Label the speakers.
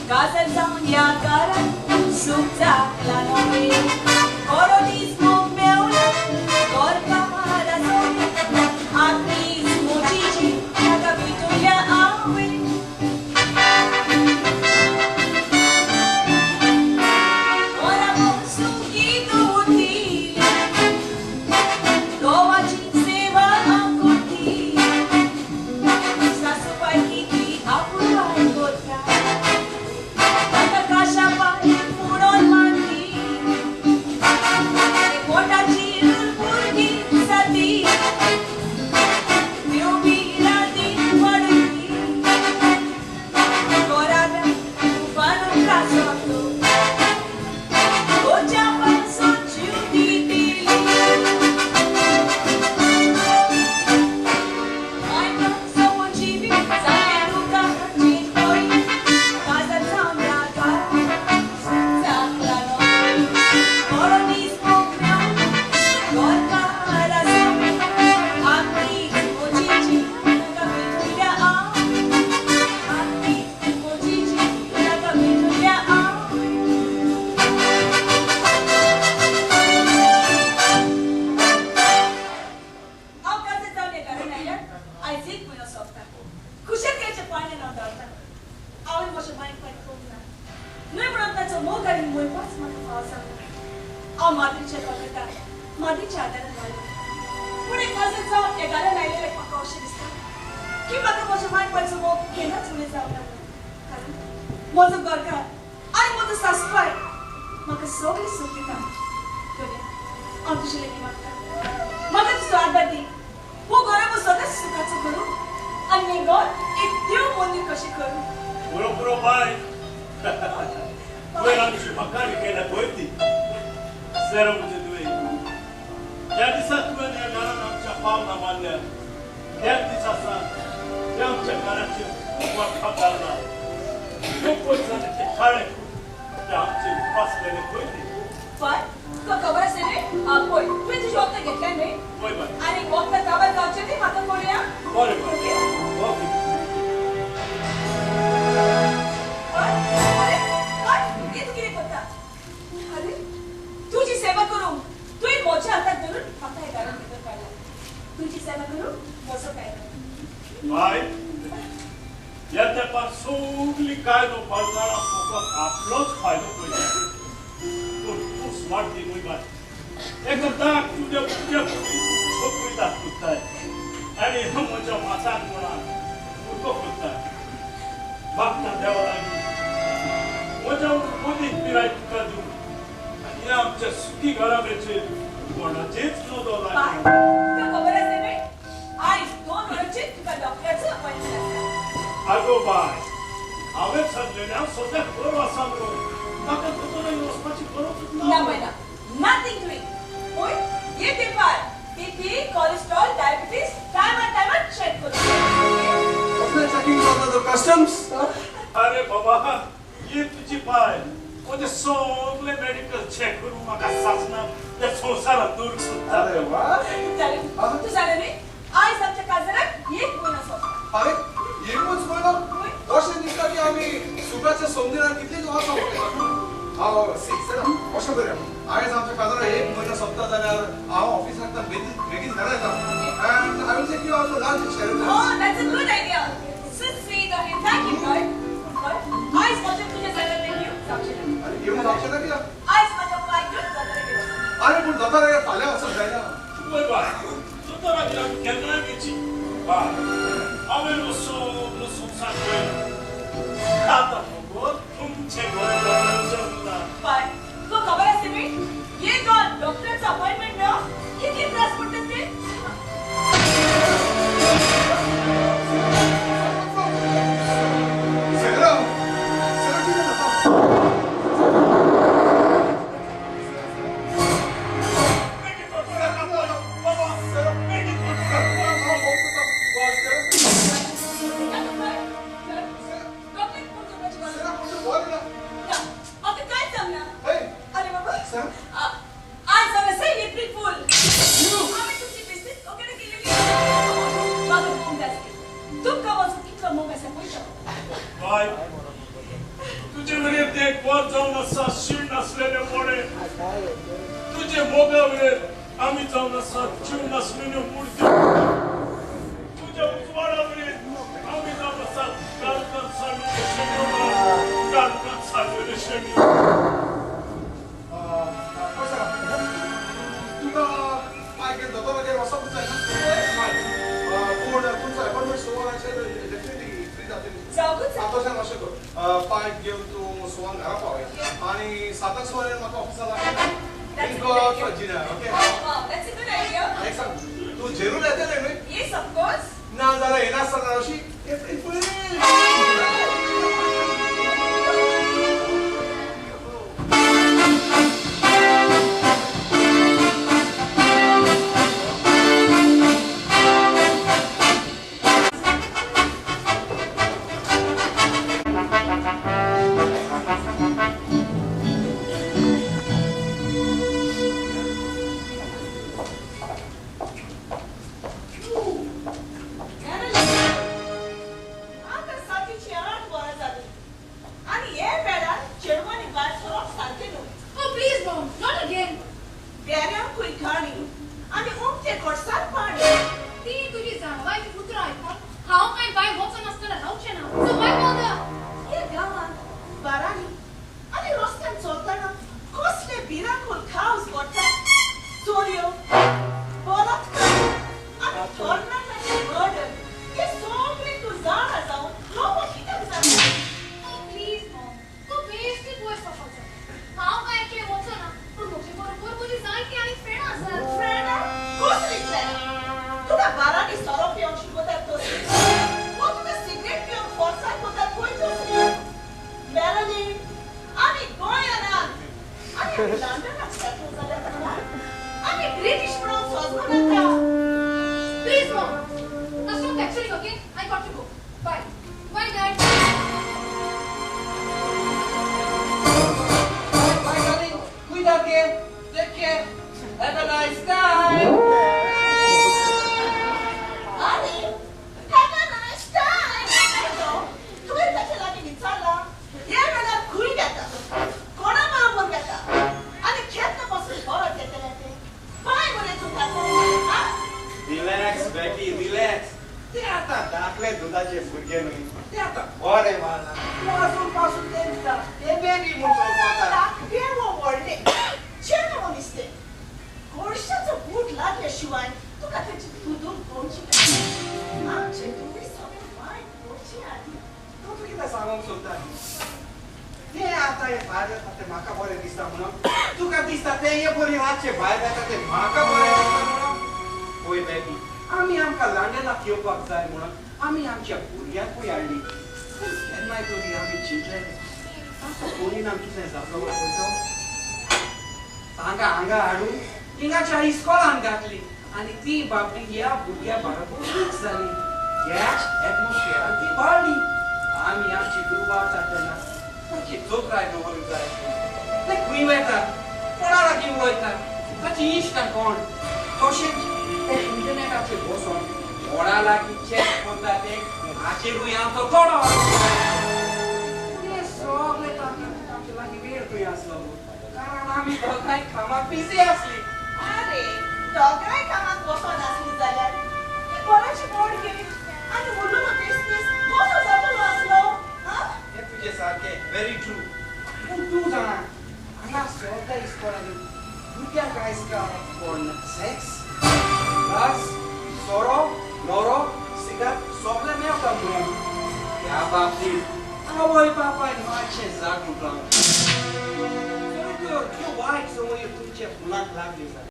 Speaker 1: काजर जावन ह्या घरांत सूख जाकला नवें बरो दीस मोग मेवला घरकाराचो आपलीच मोजीची ताका भेटोवया हांवें. घरा सुखी दवरतली, घोवाची सेवा हांव करतली, सासूबाय कितली आपुलकाय करता, ताका काशा पाय म्हणून मानली, पोटाची भुरगीं जाती, देव बी राती वाडयली, घराब्या तुफान त्रास घोच्या पासून जीव दिली. हांव काजर जावन ह्या घरान आयल्यार आयज एक म्हयनो सोंपता. खुशालकायेचें पाळणें हांव धांवता. हांवें म्हज्या मांयक फायट करूंक ना न्हय म्हणून ताचो मोग आनी मोयपास म्हाका फावो जावंक ना. हांव माद्रीच्या वखदार माद्रीच्या आदारान वाडलें. पूण एक काजर जावन ह्या घरान आयलेलें म्हाका अशें दिसता की म्हाका म्हज्या मांय बापायचो मोग केन्नाच उणें जावंक ना म्हणून. कारण म्हजो घरकार आनी म्हजो सासुबाय म्हाका सगळें सूख दिता. धन्या, हांव तुजे लागीं मागता, म्हाका तुजो आदार दी. हो घराबो सदांच सुखाचो करूं आनी हें घर एक देव मंदीर कशें करूं.
Speaker 2: पुरो पुरो बाय, तुवें आमची मकानी केल्या पळय ती. सेरो म्हजे तुवें, ज्या दिसा तुवें ह्या घरान आमच्या पावलां मारल्या त्याच दिसा सावन त्या आमच्या घराचेर खूब वाटपा घालना. खूब पयस जालें ते काळे ते आमचे उपास केले पळय ती.
Speaker 1: बाय, तुका खबर आसा न्हय? पळय, तुवें तुजें वखदां घेतलें न्हय?
Speaker 2: पळय बाय.
Speaker 1: आनी वखदां काबार जावचें न्हय, म्हाका कळया.
Speaker 2: बरें बाय, ओके.
Speaker 1: अरे बाय, हे तूं कितें करता? अरे, तुजी सेवा करूंक तुवें म्हज्या हाताक धरून म्हाका ह्या घरांत भितर काडला. तुजी सेवा करूंक म्हजो कायदो.
Speaker 2: बाय, ह्या तेंपार सगळीं कायदो पाळटना फकत आपलोच फायदो पळयता, पूण तूं स्मार्ट न्हय बाय. एका दाग तुज्या तुज्या सगळीं दाखोवताय आनी म्हज्या माथाक कोणाक उरको करताय. मागता देवा लागीं, म्हज्या मदीं पिराय तुका दिवं आनी ह्या आमच्या सुखी घराब्याचेर कोणाचेच नदर
Speaker 1: बाय,
Speaker 2: लागना.
Speaker 1: तुका खबर आसा न्हय, आयज 2 वरांचेर तुका डॉक्टराचो अपॉइंटमेंट आसा.
Speaker 2: आगो बाय, हांवें सांगलेलें हांव सद्याक बरो आसा म्हणून. म्हाका दोतोराक वचपाची गरजूच
Speaker 1: ना.
Speaker 2: ना.
Speaker 1: बाय, ना, नथींग डुईंग. पळय, ये तेंपार बीपी, कोलेस्ट्रॉल, डायबिटीज टायमार टायमार चॅक करूं.
Speaker 3: कसलें चॅकिंग करता तो कस्टम्स?
Speaker 2: अरे बाबा, ये तुजी बाय म्हजें सगळें मेडिकल चॅक करून म्हाका सासना त्या संवसारात दवरूंक सोदता.
Speaker 3: अरे वा!
Speaker 1: जालें तूं, जालें न्हय? आयज आमच्या काजराक एक म्हयनो सोंपता.
Speaker 3: अरे, एकूच म्हयनो? अशें दिसता की आमी सुखाच्या संदिरान कितलींच वर्सां पळयतात. हांव सी सर, अशें करया, आयज आमच्या काजरा एक म्हयनो सोंपता जाल्यार हांव ऑफिसांतल्यान बेगीन बेगीन घरा येता and I will take you out for lunch.
Speaker 1: Oh, that's a good idea. So sweet of you. Thank you, boy. Boy, आयज म्हजें तुजें जाल्यार घेवंक जावचें ना.
Speaker 3: अरे, घेवंक जावचें ना कित्याक?
Speaker 1: आयज म्हज्या पायक घेवन दोतोरागेर वचूं.
Speaker 3: अरे, पूण दोतोरागेर फाल्यां वचप जायना?
Speaker 2: पळय बाय, दोतोरागेर आमी केन्नाय वची. बाय, हांवें हो सगलो संवसार पळयलो, आतां फकत तुमचें घर जमता.
Speaker 1: बाय, तुका खबर आसा न्हय, ये दोन डॉक्टराचो अपॉइंटमेंट मेळोवंक कितले त्रास पडटात ते?
Speaker 3: सगळं सगळं कितें जाता?
Speaker 2: बेगीन दोतोराक आपय बाबा, बेगीन दोतोराक आपय.
Speaker 1: डॉक्टर कोण करपाची गरज
Speaker 3: सर, कोण बरें ना?
Speaker 1: ना, म्हाका कांय जमना.
Speaker 3: हय.
Speaker 1: अरे बाबा.
Speaker 3: सर.
Speaker 1: आज जावन आसा एप्रिल फूल. हांवें तुमची बिझनेस वगैरे केलेली. म्हाका पळोवंक जाय आसली तुमकां म्हजो कितलो मोग आसा पळयता.
Speaker 2: बाय, तुजे मोगा वयर आमी जावन आसात जीव नासलेल्यो मुर्त्यो. तुज्या उजवाडा वयर आमी जावन आसात काळखांत सांडलेले शेणयो, काळखांत सांडलेले शेणयो.
Speaker 3: तुका मागीर दोतोरागेर वचप जाय ना? पूण तुमचो एपॉयंटमेंट 6 वरांचेर डेफिनेटली फ्री जातली.
Speaker 1: जावकूच.
Speaker 3: तशें अशें कर, पायक घेवन तूं 6 वरांक घरा पावया आनी 7 वरांक म्हाका ऑफिसा लागता.
Speaker 1: That's a
Speaker 3: Go
Speaker 1: good
Speaker 3: out
Speaker 1: idea.
Speaker 3: for dinner, okay?
Speaker 1: Oh, wow, that's a good idea.
Speaker 3: एक सांग, तूं जेरूल येतलें न्हय?
Speaker 1: Yes, of course.
Speaker 3: ना जाल्यार येनासतना अशी एप्रील फूल.
Speaker 1: आतां सातीची 8 वरां जाली आनी हे वेळार चेडवांनी भायर सरप सारकें न्हू.
Speaker 4: Oh, please, Mom, not again.
Speaker 1: बेऱ्यांकूय घाणी आनी उमथे कोडसार पाणी.
Speaker 4: ती तुजी जाणवायची उतरां आयकून हांव कांय भायर वचनासतना रावचें ना. So why bother?
Speaker 1: ह्या गांवांत बारांनी आनी रस्त्यान चलतना कसले भिरांकूळ खावस घडटा. चोरयो, बलात्कार आनी तरणाट्यांचे मर्डर, ते सगळें तूं जाणा जावन लोक कित्याक जाता?
Speaker 4: Oh, please, Mom. तूं बेश्टी पयस वचपाचो. हांव कांय एकलें वचना, पूण म्हजे बरोबर म्हजी जायतीं आनी फ्रेंडां आसात.
Speaker 1: फ्रेंडां? कसली फ्रेंडां? तुका बारांनी सोरो पिवंक शिकयतात तसली, वो तुका सिगरेट पिवंक फोर्सार करतात खंय तसली? मेलनी, आमी गोंयांत आनी आमी लंडनाक सेटल जाल्यात जाणा. आमी ब्रिटीश म्हणून सोजूं नाका.
Speaker 4: Please, Mom. Now stop lecturing, okay? I got to go. Bye. Bye, Dad.
Speaker 5: Bye, darling. Cuídate. Take care. Have a nice time.
Speaker 1: आनी have a nice time. तुवें ताचे लागीं विचारलां, ह्या वेळार खंय वेता, कोणा बरोबर वेता आनी केन्ना पासून परत येतलें तें? पाय मरे तूं ताचो, आं?
Speaker 6: रिलॅक्स बेटी, रिलॅक्स. ते आता दाखले दुधाचे भुरगे न्हय, ते आता बरे मारला. तूं आजून पासून तेंका ते बेबी म्हूण चलपाता.
Speaker 1: धाकटे वो व्हडले, चेडूं मनीस तें. गोडशाचो बूट लागले शिवाय तुका तेची तुदून पळोवची ना. आमचे तुमी सगळे वायट पळोवचे आदी.
Speaker 6: तूं कितें सांगूंक सोदता? ते आतां हे भायर येता ते म्हाका बरें दिसता म्हणून तुका दिसता, ते हे बरी रातचे भायर येता ते म्हाका बरें दिसता म्हणून? पळय बेबी, आमी आमकां लंडनाक येवपाक जाय म्हणून आमी आमच्या भुरग्यांकूय हाडली, पूण केन्नाय तरी आमी चिंतले ताचो परिणाम कितें जातलो पळय. तांकां हांगा हाडून हिंगाच्या इस्कॉलान घातली आनी ती बाबडी ह्या भुरग्या बरोबर मिक्स जाली. ह्याच एटमॉस्फियरान ती वाडली. आमी आमची दुबावता तेन्ना ताची चोत्राय दवरूंक जाय. ते खंय वता, कोणा लागीं उलयता, ताची इश्टां कोण. तशेंच ते इंटरनेटाचेर बसोन कोणा लागीं चॅट करता ते, हाचेरूय आमचो थोडो. पूण हें सगळें तांकां आमचे लागीं वेळ खंय आसलो? कारण आमी दोगांय कामाक बिजी आसली.
Speaker 1: आरे, दोगांय कामाक वचोन आसली जाल्यार ती बऱ्याची बोड गेली आनी उरलेलो बिजनेस कसो जातलो आसलो, आं?
Speaker 6: हें तुजें सारकें, व्हेरी ट्रू.
Speaker 5: पूण तूं जाणा, हांगा सगळ्या इस्कॉलांनी भुरग्यांक आयज काल कोण सेक्स, ड्रग्स, सोरो, नोरो, सिगार सगळें मेळटा म्हणून. ह्या बाबतींत आवय बापायन मातशें जागृत रावचें. तर त्यो वायट संवयी तुमच्या फुलांक लागली जाल्यार